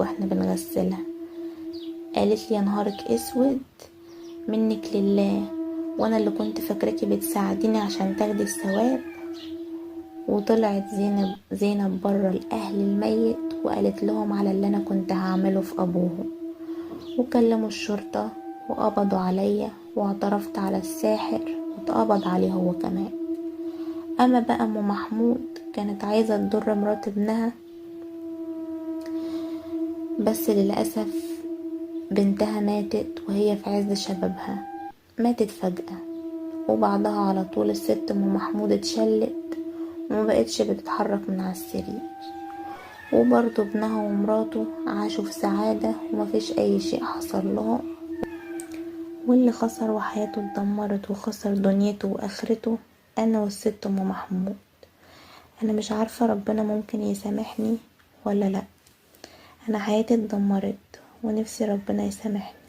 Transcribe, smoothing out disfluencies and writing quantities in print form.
واحنا بنغسلها. قالت لي يا نهارك اسود، منك لله، وانا اللي كنت فاكراكي بتساعديني عشان تاخدي الثواب. وطلعت زينب بره الأهل الميت وقالت لهم على اللي أنا كنت هعمله في أبوهم، وكلموا الشرطة وقبضوا عليا، واعترفت على الساحر واتقبض عليه هو كمان. أما بقى أم محمود كانت عايزة تضر مرات ابنها، بس للأسف بنتها ماتت وهي في عز شبابها، ماتت فجأة. وبعدها على طول الست أم محمود اتشلت وما بقتش بتتحرك من على السرير. وبرضه ابنها ومراته عاشوا في سعادة ومفيش أي شيء حصل لهم. واللي خسر وحياته اتدمرت وخسر دنيته وآخرته أنا والست أم محمود. أنا مش عارفة ربنا ممكن يسامحني ولا لأ، أنا حياتي اتدمرت ونفسي ربنا يسامحني.